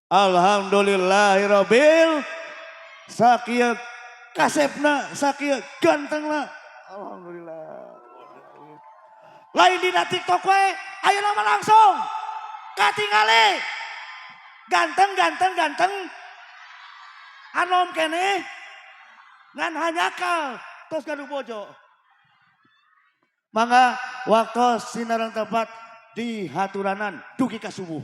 Alhamdulillahirabbil sakieu kasepna sakieu gantengna. Alhamdulillah. Lain dina TikTok we, ayeuna mah langsung katingali. Ganteng ganteng ganteng. Anom keneh ngan hanjakal tos gaduh bojo. Mangga waktu sinareng tempat di haturanan dugi ka subuh.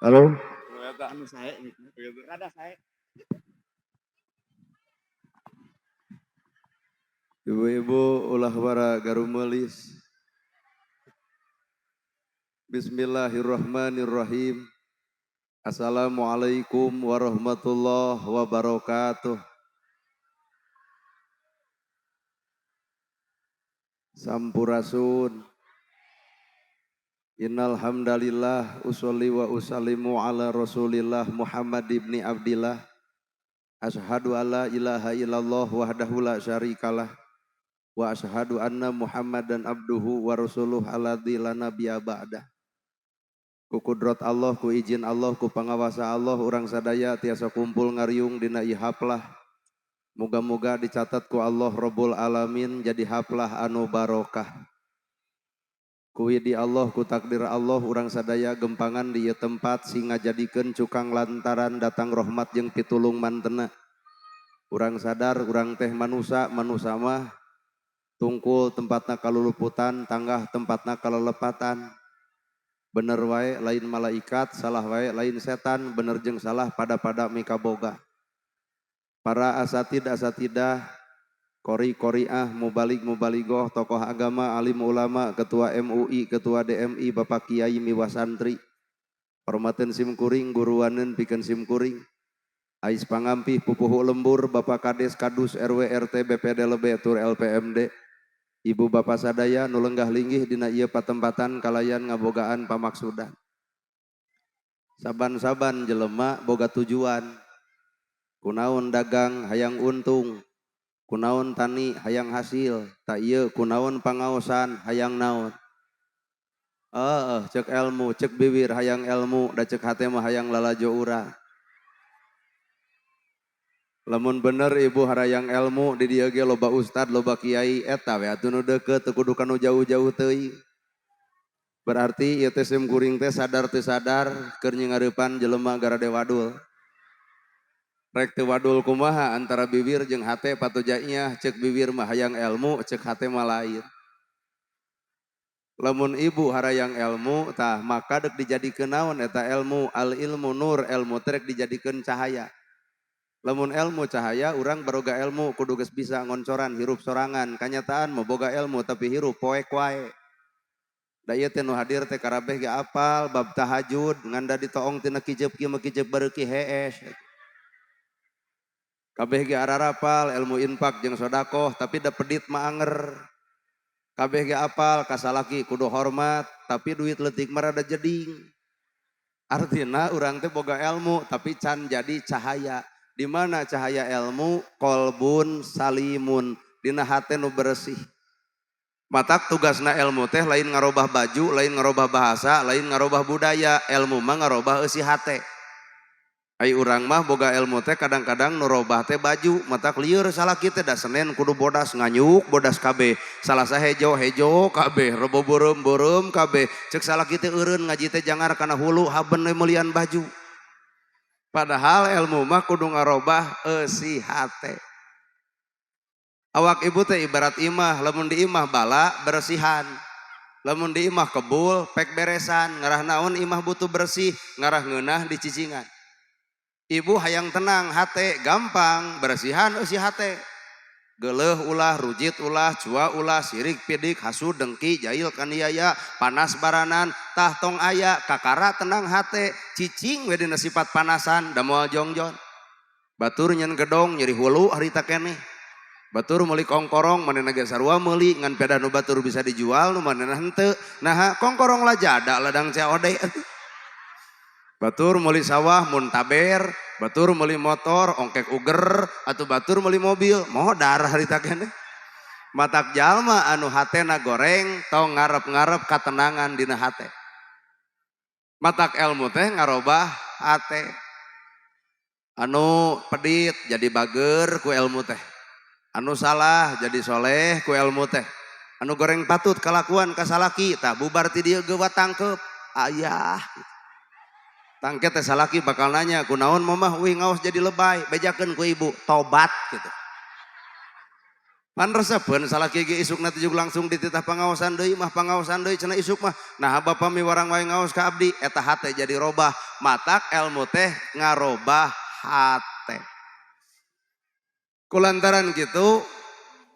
Halo. Anu sae gitu. Rada sae. Ibu-ibu ulah wara garumelis. Bismillahirrahmanirrahim. Assalamualaikum warahmatullahi wabarakatuh. Sampurasun. Innal hamdalillah usolli wa usallimu ala Rasulillah Muhammad ibni Abdillah. Asyhadu alla ilaha illallah wahdahu la syarikalah wa asyhadu anna Muhammadan abduhu wa rasuluh alladzi la nabiyya ba'dah. Ku kudrat Allah, ku izin Allah, ku pangawasa Allah, urang sadaya tiasa kumpul ngariung dina ieu haplah. Moga-moga dicatat ku Allah Rabbul Alamin jadi haplah anu barokah. Ku widi Allah, ku takdir Allah, urang sadaya gempangan di ieu tempat sing ngajadikeun cukang lantaran datang rahmat jeung pitulung mantena. Urang sadar urang teh manusa, manusa mah tungkul tempatna kaluluputan, tanggah tempatna kalelepatan. Bener wae lain malaikat, salah wae lain setan, bener jeung salah pada-pada mikaboga. Para asatid asatidah, kori-koriah, mubalig mubaligoh, tokoh agama, alim ulama, ketua MUI, ketua DMI, bapak kiai miwah santri. Hormaten sim kuring, guruaneun pikeun sim kuring. Ais pangampih pupuhu lembur, bapak kades, kadus, RW, RT, BPD lebe, tur LPMD. Ibu bapak sadaya nu lenggah linggih dina ieu patempatan kalayan ngabogaan pamaksudan. Saban-saban jelema boga tujuan. Kunaon dagang hayang untung, kunaon tani hayang hasil, tak ieu kunaon pangaosan hayang naon. Cek ilmu, cek bibir hayang ilmu, da cek hate mah hayang lalajo urang. Lamun bener ibu harayang ilmu di dieu ge loba ustad, loba kiai, eta we atuh nu deukeut teu kudu kanu jauh-jauh teuing. Berarti ieu teh sim kuring teh sadar teu sadar keur nyingareupan jelema garade wadul. Rek teu wadul kumaha antara bibir jeung hate patujaiyah, cek bibir mah hayang ilmu, cek hate mah lain. Lamun ibu harayang ilmu tah maka deuk dijadikeun naon eta ilmu, al ilmu nur, ilmu teh rek dijadikeun cahaya. Lamun ilmu cahaya, urang baroga ilmu kudu geus bisa ngoncoran hirup sorangan, kanyataan mah boga ilmu tapi hirup poek wae. Da ieu teh nu hadir teh karabeh ge apal bab tahajud ngan da ditoong tina kijep kieu mah kijep bareuki hees. Kabeh ge ararapal ilmu infak jeung sodakoh tapi da pedit mah anger. Kabeh ge apal kasalaki kudu hormat tapi duit leutik mah rada jeding. Artina urang teh boga ilmu tapi can jadi cahaya. Di mana cahaya ilmu? Kolbun salimun, dina hate nu bersih. Matak tugasna ilmu teh lain ngarobah baju, lain ngarobah bahasa, lain ngarobah budaya. Ilmu mah ngarobah eusi hate. Ai urang mah boga ilmu teh kadang-kadang nu robah teh baju, matak lieur salaki teh da Senen kudu bodas nganyuk bodas kabeh. Salasa hejo hejo kabeh, rebo beureum beureum kabeh. Ceuk salaki teh eureun ngaji teh jangar kana hulu haben we meulian baju. Padahal ilmu mah kudu ngarobah eusi hate. Awak ibu teh ibarat imah, lamun di imah bala bersihan. Lamun di imah kebul pek beresan, ngarah naon imah butuh bersih, ngarah ngeunah di cicingan. Ibu hayang tenang hate gampang bersihan eusi hate. Geuleuh ulah, rujit ulah, cua ulah, sirik pidik, hasud dengki, jail kaniaya, panas baranan, tah tong aya, kakara tenang hate, cicing we dina sifat panasan, da moal jongjon. Batur nyen gedong nyeri hulu harita keneh. Batur meuli kongkorong manehna ge sarua meuli ngan pedah nu batur bisa dijual nu manehna henteu. Naha kongkorong lajada ladang COD. Batur meuli sawah mun taber Batur meuli motor ongkek uger atau batur meuli mobil modar harita keneh. Matak jalma anu hatena goreng tong ngarep-ngarep katenangan dina hate. Matak ilmu teh ngarobah hate. Anu pedit jadi bager ku ilmu teh. Anu salah jadi soleh ku ilmu teh. Anu goreng patut kalakuan ka salaki tah bubar ti dieu gewa tangkep ayah. Tangke teh salaki bakal nanya kunaon mamah wih ngaos jadi lebay bejakeun ku ibu tobat gitu. Pan resepeun salaki ge isukna teh langsung dititah pangaosan deui mah pangaosan deui cenah isuk mah. Nah bapa miwarang wae ngaos ka abdi eta hate jadi robah. Matak ilmu teh ngarobah hate. Kulantaran gitu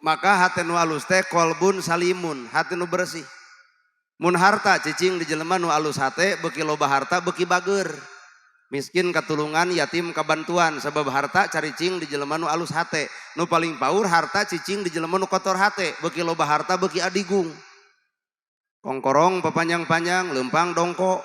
maka hate nu alus teh kolbun salimun, hate nu bersih. Mun harta cicing di jelema nu alus hate beuki loba harta beuki bager. Miskin katulungan, yatim kabantuan sebab harta caricing di jelema nu alus hate. Nu paling paur harta cicing di jelema nu kotor hate, beuki loba harta beuki adigung. Kongkorong papanjang-panjang, lempang dongko.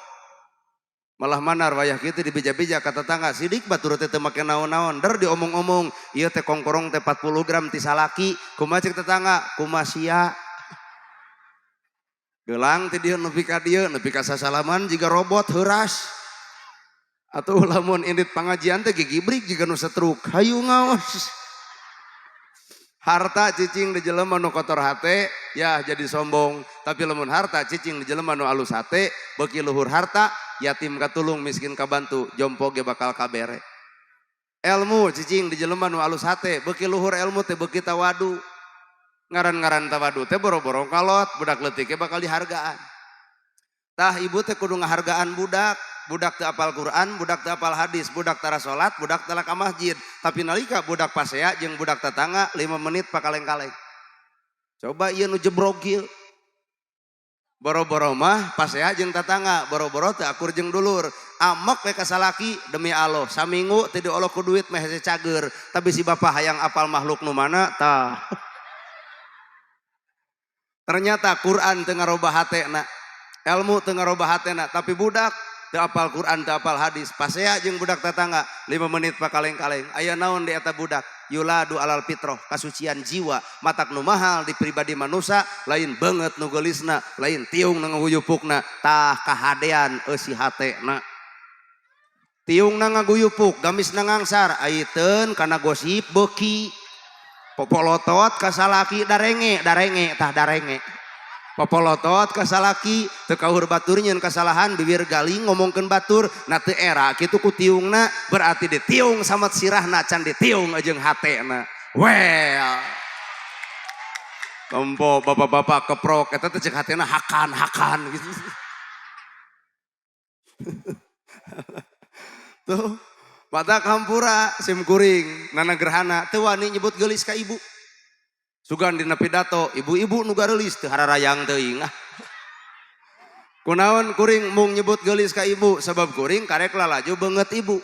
Malah manar wayah kitu dibija-bija ka tetangga sidik batur teh teu make naon-naon der diomong-omong ieu teh kongkorong teh 40 gram ti salaki kumaha cek tetangga kumaha sia. Gelang ti dieu nepi ka dieu nepi ka sasalaman jiga robot heuras. Atuh lamun indit pangajian teh gigibrik jiga nu setruk hayu ngaos. Harta cicing di jelema nu kotor hate ya jadi sombong, tapi lamun harta cicing di jelema nu alus hate beuki luhur harta yatim katulung miskin kabantu jompo ge bakal kabere. Ilmu cicing di jelema nu alus hate beuki luhur ilmu teh beuki tawadu. Ngaran-ngaran tawadu teh boro-boro kalot budak leutik ge bakal dihargaan. Tah ibu teh kudu ngahargaan budak. Budak teu apal Quran, budak teu apal hadis, budak tara salat, budak tara ka masjid. Tapi nalika budak pasea jeung budak tetangga 5 menit pakaleng-kaleng. Coba ieu nu jebrog ieu. Boro-boro mah pasea jeung tetangga, boro-boro teu akur jeung dulur. Amek we ka salaki demi Allah, saminggu teu diolok ku duit meh hese cager, tapi si bapak hayang apal makhluk nu mana tah. Ternyata Quran teu ngarobah hatena, ilmu teu ngarobah hatena, tapi budak teu apal Quran, teu apal hadis, pasea jeung budak tetangga 5 menit pakaleng-kaleng. Aya naon di eta budak? Yuladu alal fitroh, kasucian jiwa, matak nu mahal di pribadi manusia, lain banget nu geulisna, lain tiung nu ngaguyupukna, tah kahadean eusi hatena. Tiung na ngaguyupuk, gamisna ngangsar, aiteun kana gosip beuki. Popolotot ka salaki darenge, darenge tah darenge. Popolotot ka salaki teu kaur batur nyeun kasalahan bibir galing ngomongkeun batur na teu era kitu ku tiungna berarti ditiung samet sirahna can ditiung jeung hatena. Well. Tempo bapak-bapak keprok eta teh cek hatena hakan hakan gitu. Tuh mata kampura sim kuring nana gerhana teu wani nyebut geulis ka ibu. Sugan dina pidato ibu-ibu nu gareulis teu hararayang teuing ah. Kunaon kuring mung nyebut geulis ka ibu sebab kuring karek lalaju beungeut ibu.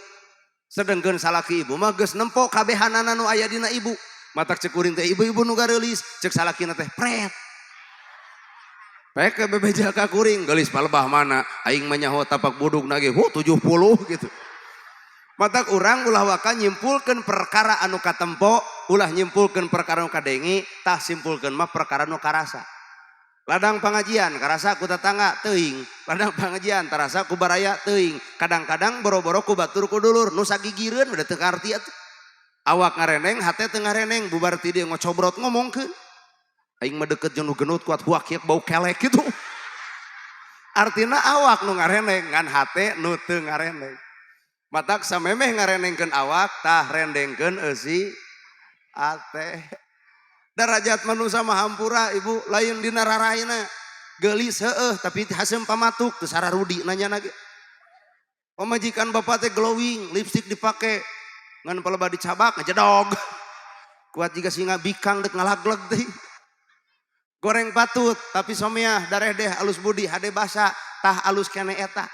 Sedengkeun salaki ibu mah geus nempo kabehanana nu aya dina ibu. Matak cek kuring teh ibu-ibu nu gareulis cek salakina teh pret. Pek bebeja ka kuring geulis palebah mana aing mah nyaho tapak buduk nage hu 70 gitu. Matak urang ulah waka nyimpulkeun perkara anu katempo, ulah nyimpulkeun perkara anu kadenge, tah simpulkeun mah perkara anu karasa. Ladang pangajian karasa ku tetangga teuing, ladang pangajian tarasa ku baraya teuing. Kadang-kadang boro-boro ku batur ku dulur nu sagigireun udah teu karti atuh. Awak ngareneng, hate teu ngareneng, bubar ti dieu ngocobrot ngomongkeun. Aing mah deket jeung nu genut kuat huak hiek bau kelek kitu. Artina awak nu ngareneng ngan hate nu teu ngareneng. Matak samemeh ngarenengkeun awak tah rendengkeun eusi ate. Darajat manusia mah hampura ibu lain dina raraina. Geulis heueuh tapi haseum pamatuk teu sararudi nanya ge. Pamajikan bapak teh glowing, lipstik dipake ngan palebah dicabak ngejedog. Kuat jiga singa bikang dek ngalagleg teh. Goreng patut tapi someah daredeh alus budi hade basa tah alus kene eta.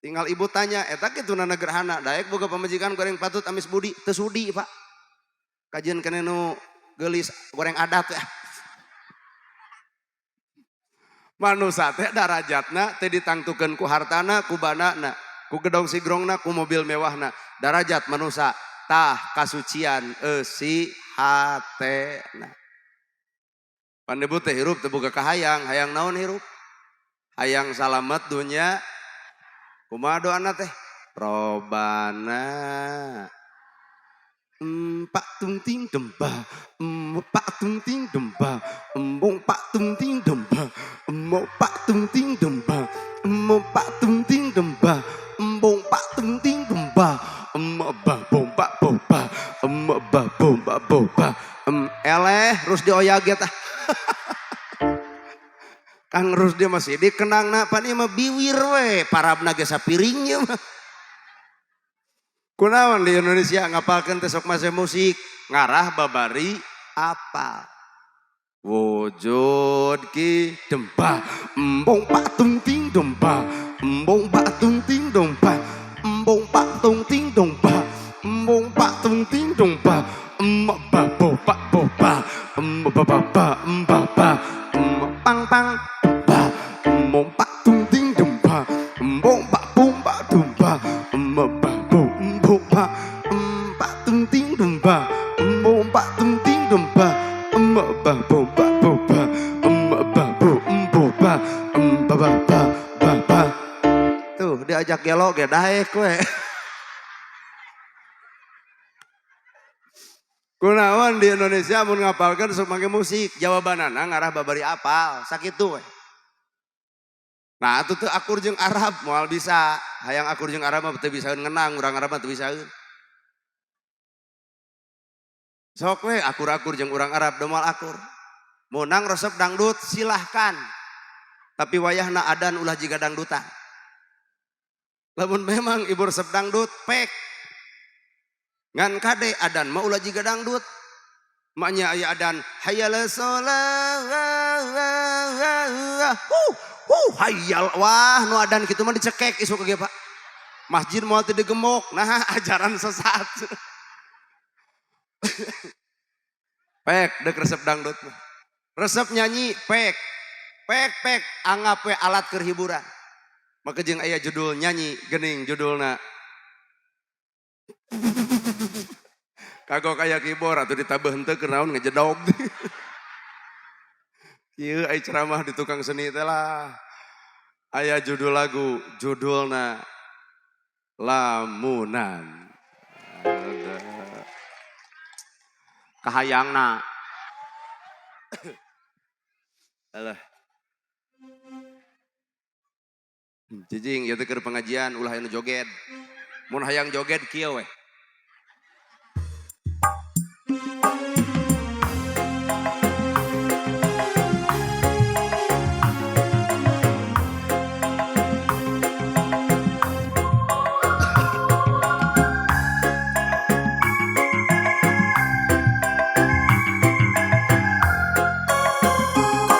Tinggal ibu tanya, eta kitu nana gerhana, daek boga pamajikan goreng patut amis budi, teu sudi pak. Kajian kene nu geulis goreng adat ya. Manusa teh darajatna teh ditangtukeun ku hartana, ku banana, ku gedong sigrongna, ku mobil mewahna. Darajat manusia tah kasucian eusi hatena. Pan ibu teh hirup teu boga kahayang, hayang naon hirup? Hayang salamet dunya. Kumaha doana teh? Robana pak tung ting demba, pak tung ting demba, embong pak tung ting demba, embong pak tung ting demba, embong pak tung ting demba, embong pak tung ting demba, ba bom ba bo ba, em ba bom ba bo ba, em eleh Rusdi oyag tah. Kang Rusdi masih dikenangna pan ieu mah biwir we, parabna ge sapiring ieu mah. Kunaon di Indonesia ngapalkeun teh sok make musik, ngarah babari apal. Wujud ki demba, embong pak tung ting demba, embong pak tung ting demba, embong pak tung ting demba, embong pak tung ting demba, em ba bo ba bo ba, em ba ba ba em ba ba, em pang pang ba, embong pak tung ting demba, embong pak bum ba dumba, em ba bo em bo ba, em pak tung ting demba, embong pak tung ting demba, em ba bo ba bo ba, em ba bo em bo ba, em ba ba ba ba ba. Tuh diajak gelo ge daek we. Kunaon di Indonesia mun ngapalkeun sok make musik, jawabanana ngarah babari apal, sakitu we. Nah atuh teu akur jeung Arab moal bisa, hayang akur jeung Arab mah teu bisaeun ngenang, urang Arab mah teu bisaeun. Sok we akur-akur jeung urang Arab da moal akur. Meunang resep dangdut silahkan. Tapi wayahna adan ulah jiga dangdutan. Lamun memang ibu resep dangdut pek. Ngan kade adan mah ulah jiga dangdut. Maknya aya adan hayyal shalah. Hayyal wah nu adan kitu mah dicekek isuk ge Pak. Masjid moal teu digemok. Nah ajaran sesat. Pek dek resep dangdut mah. Resep nyanyi pek. Pek pek anggap we alat keur hiburan. Maka jeung aya judul nyanyi geuning judulna. Kagok aya keyboard atuh ditabeuh henteu keur naon ngejedog. Kieu ai ceramah di tukang seni teh lah. Aya judul lagu judulna Lamunan. Kahayangna. Alah. Cicing ieu teh keur pengajian ulah anu joget. Mun hayang joget kieu weh.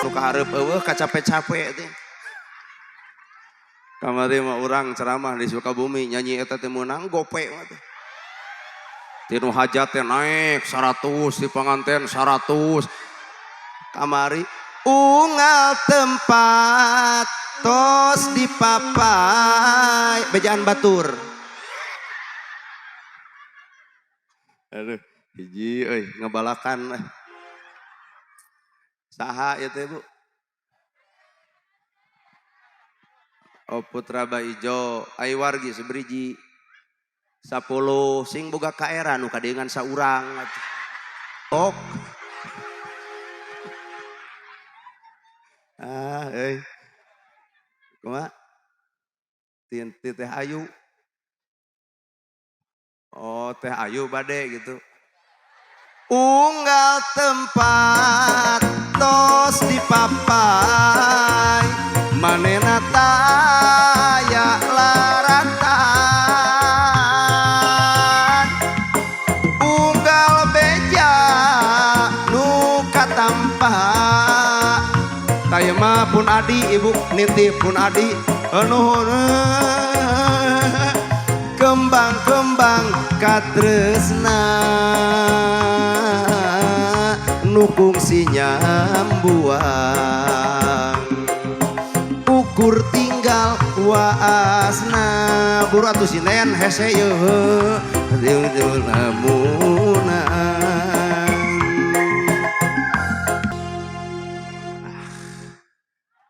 Nu kahareup eueuh kacape-cape teh. Kamari mah urang ceramah di Sukabumi nyanyi eta teh meunang gope mah teh. Tinu hajat teh naik 100, di panganten 100. Kamari unggal tempat tos dipapai bejaan batur. Aduh, hiji euy ngebalakan. Saha ieu teh Bu? Oh Putra Baijo, ai wargi sebriji. 10 sing boga kaera nu kadeungan saurang atuh. Ok. Ah euy. Kumaha? Ti Teh Ayu. Oh, Teh Ayu bade gitu. Unggal tempat tos dipapai manena taya laratan unggal beja nu katampa taya mah pun adi ibu nitip pun adi nuhun kembang-kembang katresna nu kungsi nyambuang ukur tinggal Waasna buru atuh sinen hese yeuh lamunan.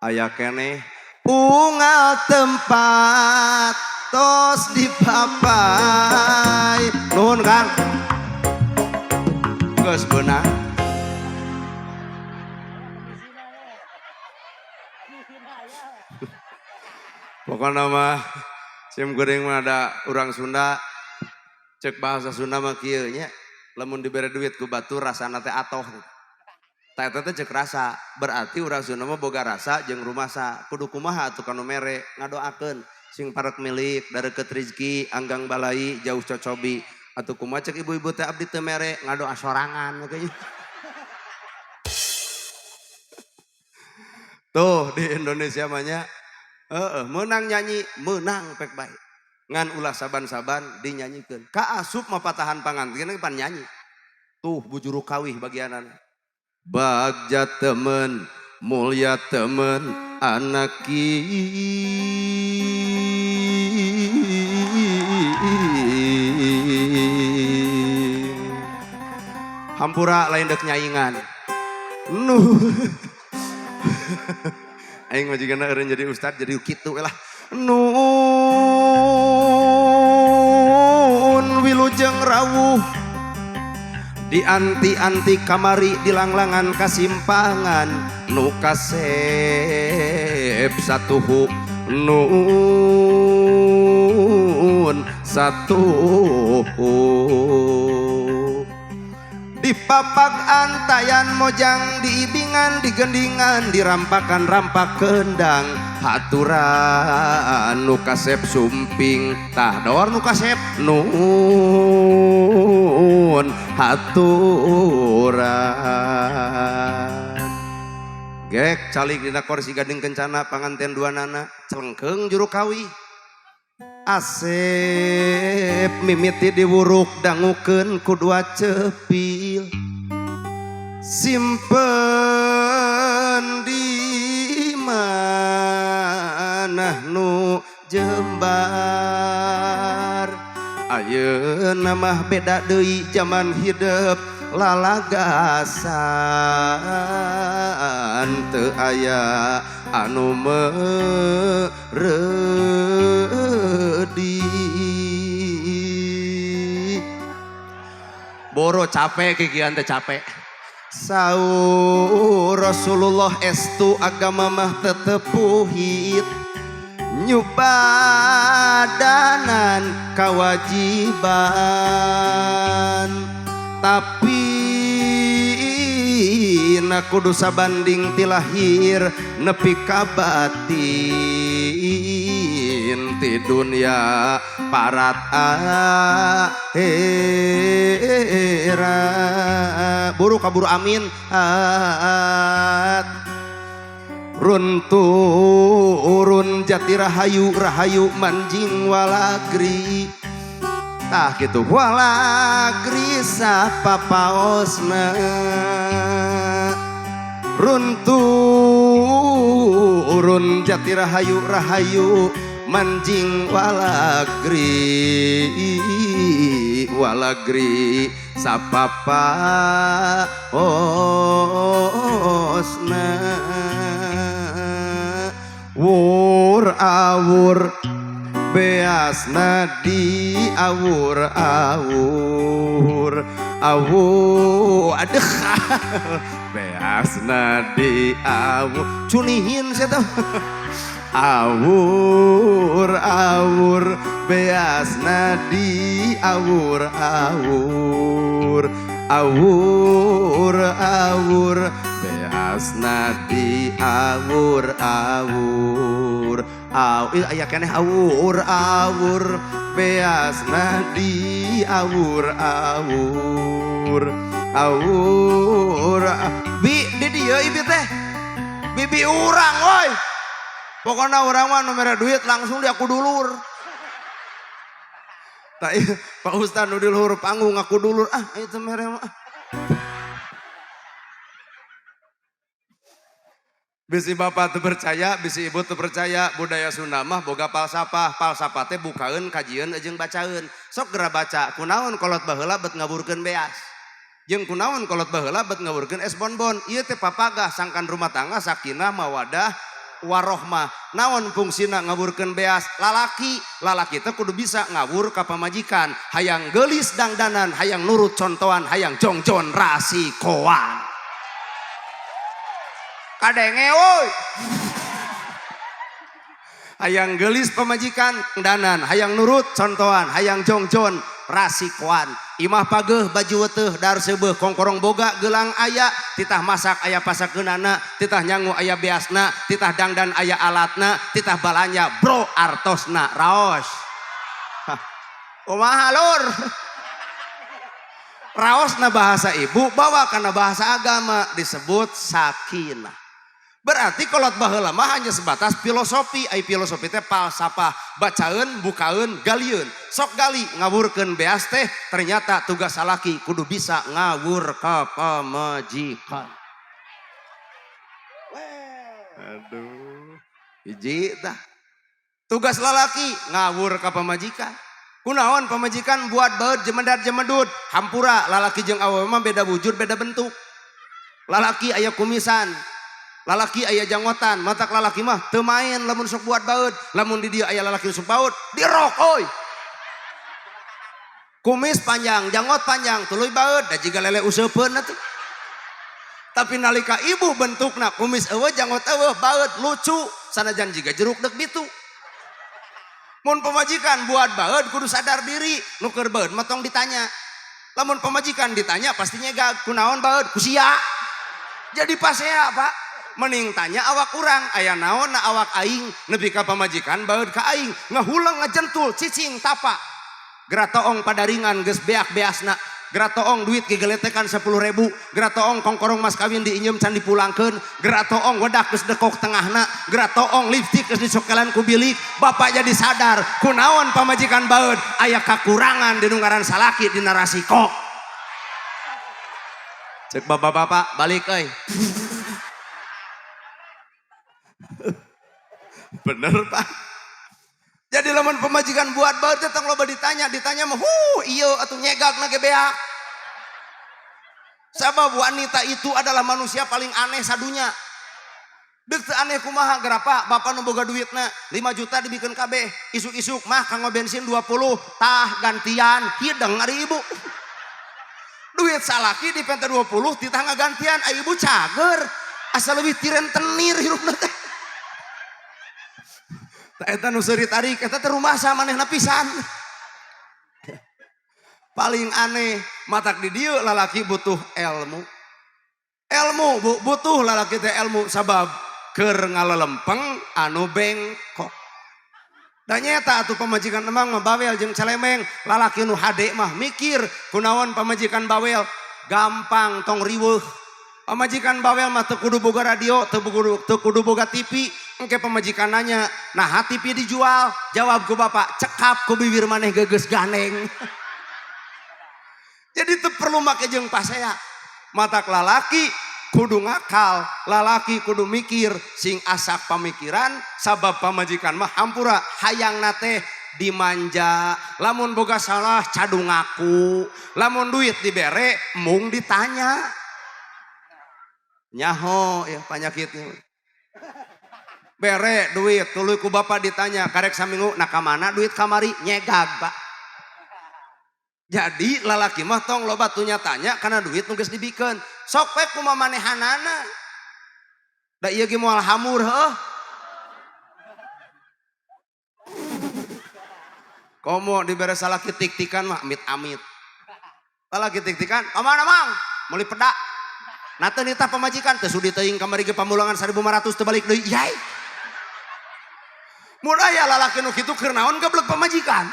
Aya keneh unggal tempat tos dipapai. Nuhun Kang. Geus beunang. Pokokna mah sim geuring mah ada urang Sunda cek bahasa Sunda mah kieu nya lamun dibere duit ku batur rasana teh atoh. Tah eta teh cek rasa, berarti urang Sunda mah boga rasa jeung rumasa. Kudu kumaha atuh kanu mere ngadoakeun sing parek milik dareukeut rezeki anggang balai jauh cocobi. Atuh kumaha cek ibu-ibu teh abdi teu mere ngadoa sorangan kayaknya. Tuh di Indonesia mah nya menang nyanyi, menang pek bae. Ngan ulah saban-saban dinyanyikeun. Ka asup mah patahan pangantin pan nyanyi. Tuh bujuru kawih bagianan. Bagja temen, mulia temen, anak hampura lain dek nyaingan. Nuh. Aing mah jigana eureun jadi ustad jadi kitu lah. Nun wilujeng rawuh di anti-anti kamari di langlangan kasimpangan nu kasep satuhu nun satuhu di papag antayan mojang diibingan digendingan dirampakan rampak kendang haturan nu kasep sumping tah dor nu kasep nun haturan gek calik dina kursi gading kencana panganten dua nana celengkeung juru kawi asep mimiti diwuruk dangukeun ku dua cepil simpen di manah nu jembar ayeuna mah beda deui jaman hidep lalagasan teu aya anu meredi boro capek kikian teh capek saur Rasulullah estu agama mah tetepuhit nyubadanan kawajiban tapi na kudu sabanding ti lahir nepi ka batin ti dunya parat akhirat buru kaburu amin at runturun jati rahayu rahayu manjing walagri tah kitu walagri sapapaosna runturun jati rahayu rahayu manjing walagri walagri sapapaosna wur awur beasna di awur awur awur aduh beasna di awur cunihin saya tahu awur awur beasna di awur awur awur awur beasna di awur awur aw aya keneh awur awur beasna di awur awur awur bi di dieu ibi teh bibi urang woi pokona urang mah nu mere duit langsung di aku dulur tah Pak Ustad nu di luhur panggung aku dulur ah itu mere mah. Bisi bapak teu percaya, bisi ibu teu percaya, budaya Sunda mah boga falsafah. Falsafah teh bukaeun, kajieun jeung bacaeun. Sok geura baca, kunaon kolot baheula bet ngaburkeun beas. Jeung kunaon kolot baheula bet ngaburkeun es bonbon. Ieu teh papagah sangkan rumah tangga sakinah mawadah warohmah. Naon fungsina ngaburkeun beas? Lalaki, lalaki teh kudu bisa ngawur ka pamajikan. Hayang geulis dangdanan, hayang nurut contohan, hayang jongjon rasikoan. Kadenge woi. Hayang gelis pamajikan danan, hayang nurut contohan, hayang jongjon rasikoan. Imah pageuh baju weteuh dar seubeuh kongkorong boga gelang aya, titah masak aya pasakeunana, titah nyangu aya beasna, titah dangdan aya alatna, titah balanja bro artosna raos. Hah. Kumaha lur? Raosna bahasa ibu bawa karena bahasa agama disebut sakinah. Berarti kolot baheula mah hanya sebatas filosofi, ai filosofi teh falsafah, bacaeun, bukaeun, galieun. Sok gali ngawurkeun beas teh ternyata tugas salaki kudu bisa ngawur ka pamajikan. Aduh, hiji tah. Tugas lalaki ngawur ka pamajikan. Kunaon pamajikan buat baeud jemedar jemedut, hampura lalaki jeung awewe mah beda wujud, beda bentuk. Lalaki aya kumisan, lalaki aya janggotan, matak lalaki mah teu main lamun sok buat baeud, lamun di dieu aya lalaki sok baeud, dirok oi. Kumis panjang, janggot panjang, tuluy baeud, da jiga lele useupeun atuh. Tapi nalika ibu bentukna kumis eueuh, janggot eueuh, baeud lucu, sanajan jiga jeruk deuk bitu. Mun pamajikan buat baeud kudu sadar diri, nu keur baeud mah tong ditanya. Lamun pamajikan ditanya pasti nyegag, kunaon baeud? Ku sia. Jadi pasea, Pak. Mending tanya awak urang, aya naon na awak aing nepi ka pamajikan baeud ka aing, ngahuleng ngajentul cicing tapa. Gratoong padaringan geus beak-beasna. Gratoong duit gigeletekan 10.000, gratoong kongkorong mas kawin diinjem can dipulangkeun, gratoong wedak geus dekok tengahna, gratoong lipstik geus dicokelan ku bilik, bapak jadi sadar kunaon pamajikan baeud, aya kakurangan di nu ngaran salaki dina rasiko. Cek bapak-bapak balik euy. Bener Pak. Jadi lamun pemajikan buat baeud teh tong loba ditanya, ditanya mah huh ieu atuh nyegag na ge beak. Sabab wanita itu adalah manusia paling aneh sadunya. Deuk teu aneh kumaha gerapa bapak nu boga duitna 5 juta dibikeun kabeh, isuk-isuk mah kanggo bensin 20, tah gantian hideng ari ibu. Duit salaki dipenta 20 titah ngagantian, ai ibu cager. Asa leuwih ti rentenir hirupna teh. Tah eta nu seuri tarik eta teh rumasa manehna pisan. Paling aneh matak di dieu lalaki butuh ilmu. Ilmu bu, butuh lalaki teh ilmu sabab keur ngalelempeng anu bengkok. Da nyeta atuh pamajikan emang mah bawel jeung celemeng, lalaki nu hade mah mikir kunaon pamajikan bawel, gampang tong riweuh. Pamajikan bawel mah teu kudu boga radio, teu kudu boga TV, engke pamajikan nanya, nah TV dijual, jawab ku bapak, cekap ku bibir maneh geus gandeng. Jadi teu perlu make jeung pasea. Matak lalaki kudu ngakal, lalaki kudu mikir, sing asak pamikiran, sabab pamajikan mah hampura hayang nate dimanja, lamun boga salah cadu ngaku, lamun duit dibere mung ditanya. Nyaho ya panyakitnya. Bere duit tuluy ku bapak ditanya karek saminggu nah kamana duit kamari nyegag Pak. Jadi lalaki mah tong loba tunya tanya karena duit nu geus dibikeun. Sok we kumaha manehanana. Da ieu ge moal hamur heuh. Komo dibere salaki tik-tikan mah amit-amit. Lalaki tik-tikan, kamana mang? Meuli pedak. Nah teu nitah pamajikan teu sudi teuing kamari ge pamulangan 1500 teu balik deui. Yai. Mun aya lalaki nu kitu keur naon geblek pamajikan.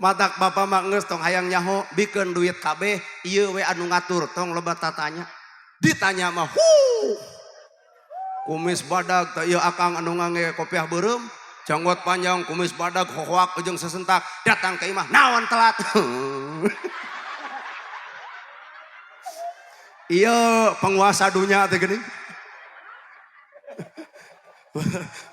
Matak bapak mah geus tong hayang nyaho bikeun duit kabeh ieu we anu ngatur tong loba tatanya. Ditanya mah huh. Kumis badag teh ieu akang anu ngangge kopiah beureum, janggot panjang, kumis badag, hohoak jeung sesentak, datang ke imah naon telat. Iya, penguasa dunia teh geuning.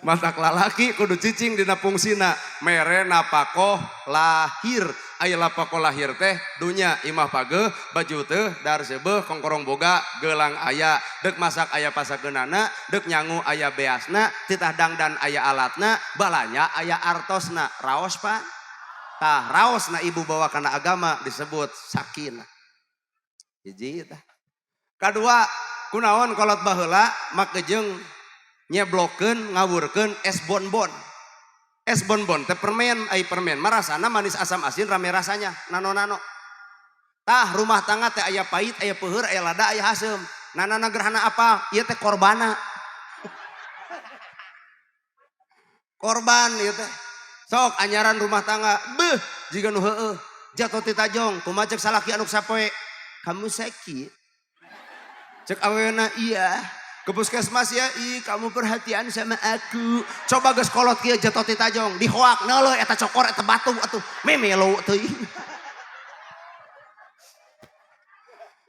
Matak lalaki kudu cicing dina fungsina mere napakoh lahir. Aya lapakoh lahir teh dunya imah pageuh, baju teu, dahar seubeuh, kongkorong boga, gelang aya, deuk masak aya pasakeunana, deuk nyangu aya beasna, titah dangdan aya alatna, balanya aya artosna. Raos Pak? Tah raosna ibu bawa kana agama disebut sakinah. Hiji tah. Kadua, kunaon kolot baheula make jeung nyeblokeun ngawurkeun es bonbon. Es bonbon teh permen, ai permen mah rasana manis asam asin rame rasanya, nano-nano. Tah rumah tangga teh aya pahit, aya peuheur, aya lada, aya haseum. Nanana gerhana apa? Ieu teh korbana. Korban ieu teh. Sok anyaran rumah tangga, beuh jiga nu heueuh. Jatuh ti tajong, kumaha cek salaki anu sapoe? Kamu sakit. Cek awena iya. Ke puskesmas ya, ih kamu perhatian sama aku. Coba geus kolot kieu jatuh ti tajong, dihoak neuleuh eta cokor eta batu atuh. Memelo teuing.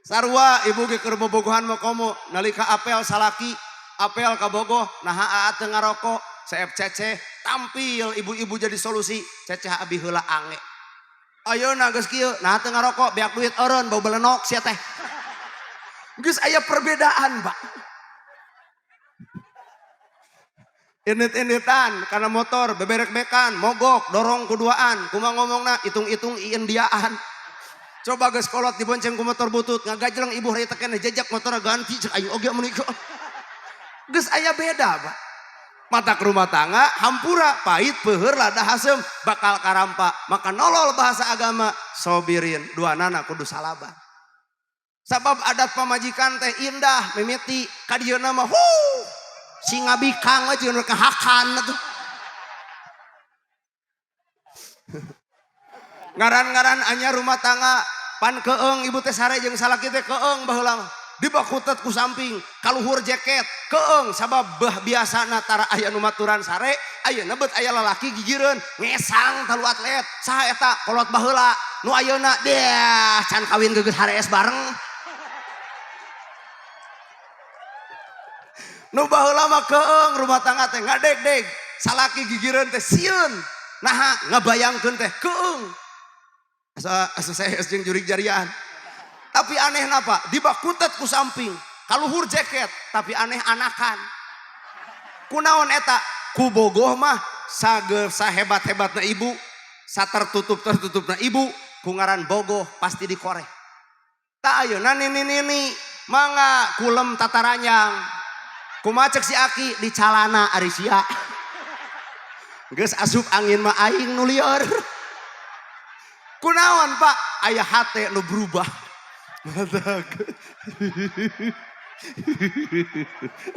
Sarua ibu ge keur bobogohan mah komo nalika apel salaki, apel kabogoh, naha aa teu ngarokok, seep ceceh, tampil ibu-ibu jadi solusi, ceceh abi heula ange. Ayeuna geus kieu, naha teu ngarokok, beak duit eureun bau belenok sia teh. Geus aya perbedaan, Pak. Init-initan karena motor beberek-bekan, mogok, dorong kuduaan, kumaha ngomongna hitung-hitung iendiaan. Coba geus kolot dibonceng ku motor butut, ngagajleng ibu harita keneh jejak motor ganti cek aing oge mun ieu. Geus aya beda, Pak. Matak rumah tangga hampura pahit peuheur lada haseum bakal karampa. Maka nolol bahasa agama sobirin dua nana kudu salabar. Sabab adat pamajikan teh indah mimiti ka dieuna mah hu singa bikang we jeung kahakan atuh. Ngaran-ngaran anyar rumah tangga pan keeng ibu teh sare jeung salaki teh keeng baheula mah. Dibakutet ku samping kaluhur jaket keeng sabab bah biasana tara aya nu maturan sare ayeuna beut aya lalaki gigireun ngesang talu atlet saha eta kolot baheula nu ayeuna deah can kawin geus harees bareng. Nu baheula mah keeng rumah tangga teh ngadeg-deg salaki gigireun teh sieun naha ngabayangkeun teh keeng asa asa saya jeung jurig jarian. Tapi aneh napa dibakutet ku samping kaluhur jaket tapi aneh anakan kunaon eta ku bogoh mah sahebat-hebatna ibu satertutup-tertutupna ibu ku ngaran bogoh pasti dikoreh. Tak ayeuna nini-nini mangga kulem tataranyang kumaha cek si aki di calana ari sia geus asup angin mah aing nu lieur. Kunaon Pak aya hate nu berubah.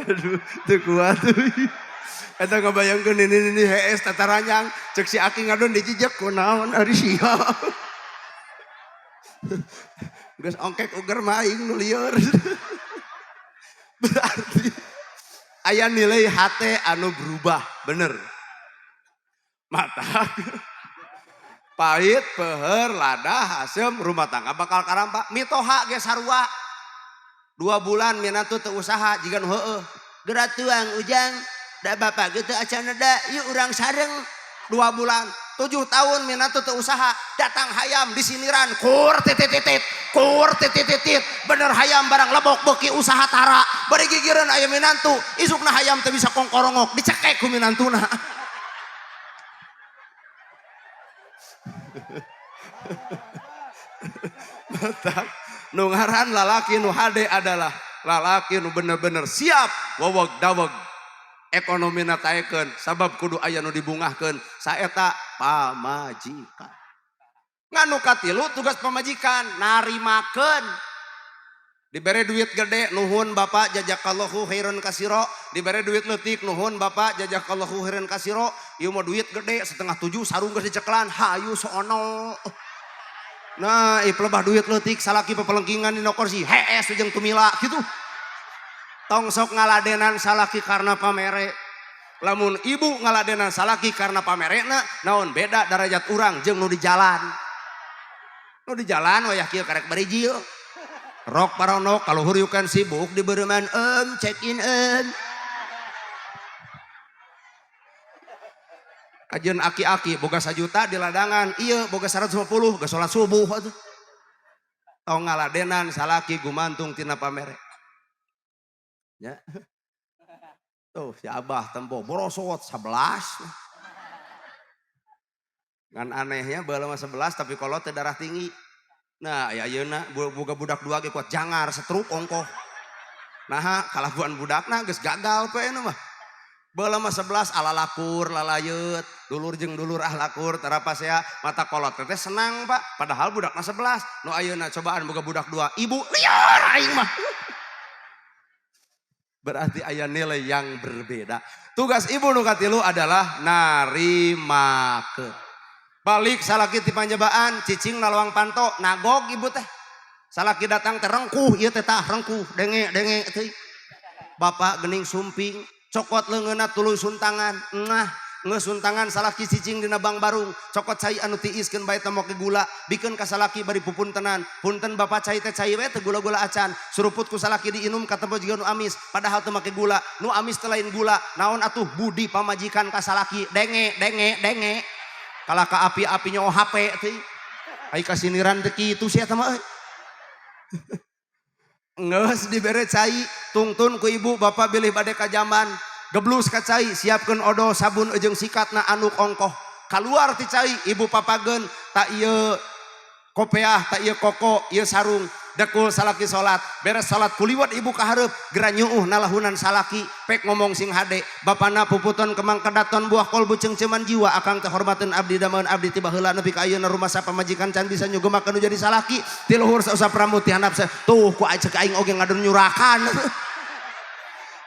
Aduh teu kuat euy. Eta ngabayangkeun nini-nini hees tataranyang cek si aki ngadon dijejek kunaon ari sia. Geus ongkek uger mah aing nu lieur. Berarti aya nilai hate anu berubah, bener. Mata pahit, peuheur, lada, haseum, rumah tangga bakal karampa. Mitoha ge sarua. 2 bulan minantu teu usaha jiga nu heueuh. Geura tuang ujang, da bapak ge teu acan da, yuk urang sareng. 2 bulan, 7 tahun minantu teu usaha, datang hayam disiniran, kur titit-titit, kur titit-titit, bener hayam barang lebok beuki usaha tara, bari gigireun aya minantu, isukna hayam teu bisa kongkorongok, dicekek ku minantuna. Matak nu ngaran lalaki nu hade adalah lalaki nu bener-bener siap weweg daweg ekonomina taekeun sabab kudu aya nu dibungahkeun saeta pamajikan. Ngan nu katilu tugas pamajikan narimakeun. Dibere duit gede nuhun bapak jazakallahu khairan kasiro, dibere duit leutik nuhun bapak jazakallahu khairan kasiro, ieu mah duit gede 6:30 sarung geus diceklan hayu soono. Nah, ieu pelebah duit leutik salaki pepelengkingan dina kursi hees jeung tumila kitu. Tong sok ngaladenan salaki karena pamere. Lamun ibu ngaladenan salaki karena pamerena naon beda darajat urang jeung nu di jalan. Nu di jalan wayah kieu karek barijil. Rok paronok kaluhur yukan sibuk dibeureman em check in em. Kajian aki-aki boga 1 juta di ladangan, iya boga 150 geus salat subuh atuh. Tong ngaladenan salaki gumantung tina pamere. Ya. Tuh si Abah tempo borosot 11. Ngan anehnya baheula mah 11 tapi kolot teh darah tinggi. Nah, ya ayeuna boga budak dua ge kuat jangar setruk ongkoh. Nah, kalakuan budakna geus gagal poe mah. Baheula mah 11 ala lakur lalayeut, dulur jeung dulur ah lakur tara pasea mata kolot teh senang Pak, padahal budakna 11. Nu ayeuna cobaan boga budak dua, ibu liar aing mah. Berarti aya nilai yang berbeda. Tugas ibu nu katilu adalah narimakeun. Balik salaki ti panjabaan, cicing na lawang panto, nagog ibu teh. Salaki datang teh rengkuh, ieu teh tah rengkuh, denge denge teh. Bapak gening sumping, cokot leungeunna tuluy suntangan, ngah ngeus suntangan salaki cicing dina bang barung, cokot cai anu tiiskeun bae teh make gula, bikeun ka salaki bari pupuntenan. Punten bapak cai teh cai we teh gula-gula acan, suruput ku salaki diinum katempo jiga nu amis, padahal teu make gula, nu amis teh lain gula, naon atuh budi pamajikan ka salaki, denge denge denge. Kalah ka api-apinya OHP teh. Ai kasiniran teh kitu sia eta mah euy. Geus dibere cai, tungtun ku ibu bapak bilih bade ka jamban. Geblus ka cai, siapkeun odol sabun jeung sikatna anduk ongkoh. Kaluar ti cai, ibu papageun tak ieu kopeah, tak ieu koko, ieu sarung. Dekul salaki salat, beres salat kuliwat ibu ka hareup, gera nyuuh nalahunan salaki, pek ngomong sing hade, bapana puputon kemang kedaton buah kolbu ceungceuman jiwa, akang teh hormateun abdi dameun abdi ti baheula nepi ka ayeuna rumah pamajikan can bisa nyugemakeun nu jadi salaki, ti luhur sausap rambut ti handap tuh ku ceuk aing oge ngadon nyurakan.